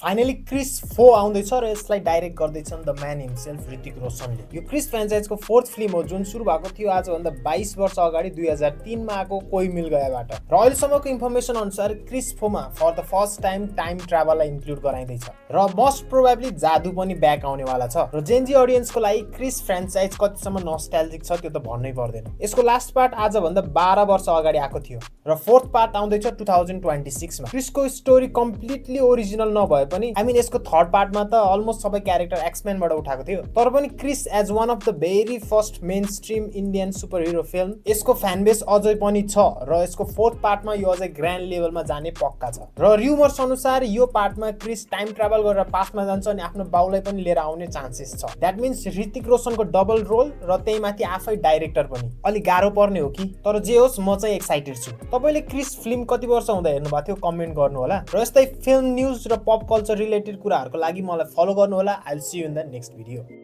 Finally Chris 4 आउँदैछ र यसलाई डाइरेक्ट गर्दैछन् द म्यान हिमसेल्फ ऋतिक रोशनले। यो क्रिस फ्रेन्चाइजको 4th फिल्म हो जुन सुरु भएको थियो आजभन्दा 22 वर्ष अगाडि 2003 मा आएको कोही मिल गयाबाट। र अहिलेसम्मको इन्फर्मेसन अनुसार क्रिस 4 मा for the first time time ट्राभललाई इन्क्लुड गराइँदैछ र मोस्ट प्रोबेबली जादु पनि ब्याक आउनेवाला छ। र जेनजी अडियन्सको लागि क्रिस फ्रेन्चाइज कतिसम्म नस्टाल्जिक छ त्यो त भन्नै पर्दैन। यसको लास्ट पार्ट आजभन्दा 12 वर्ष अगाडि आएको थियो र 4th पार्ट आउँदैछ 2026 मा। क्रिसको स्टोरी कम्प्लिटली ओरिजिनल नभए पनि यसको 3rd पार्टमा त अलमोस्ट सबै क्यारेक्टर एक्समेनबाट उठाएको थियो। तर पनि Krrish as one of the very first mainstream Indian superhero film यसको फ्यान बेस अझै पनि छ र यसको 4th पार्टमा यो अझै ग्रान्ड लेभलमा जाने पक्का छ। र र्युमर्स अनुसार यो पार्टमा क्रिस टाइम ट्राभल गरेर पास्टमा जान्छ अनि आफ्नो बाउलाई पनि लिएर आउने चान्सेस छ। द्याट मिन्स ऋतिक रोशनको डबल रोल र त्यही माथि आफै डाइरेक्टर पनि। अलि गाह्रो पर्ने हो कि, तर जे होस् म चाहिँ एक्साइटेड छु। तपाईले क्रिस फिल्म कति वर्ष हुँदा हेर्नु भएको थियो कमेन्ट गर्नु होला र यस्तै फिल्म न्यूज र पप कल्चर रिलेटेड कुराहरुको लागि मलाई फलो गर्नु होला। I will see you in the next video.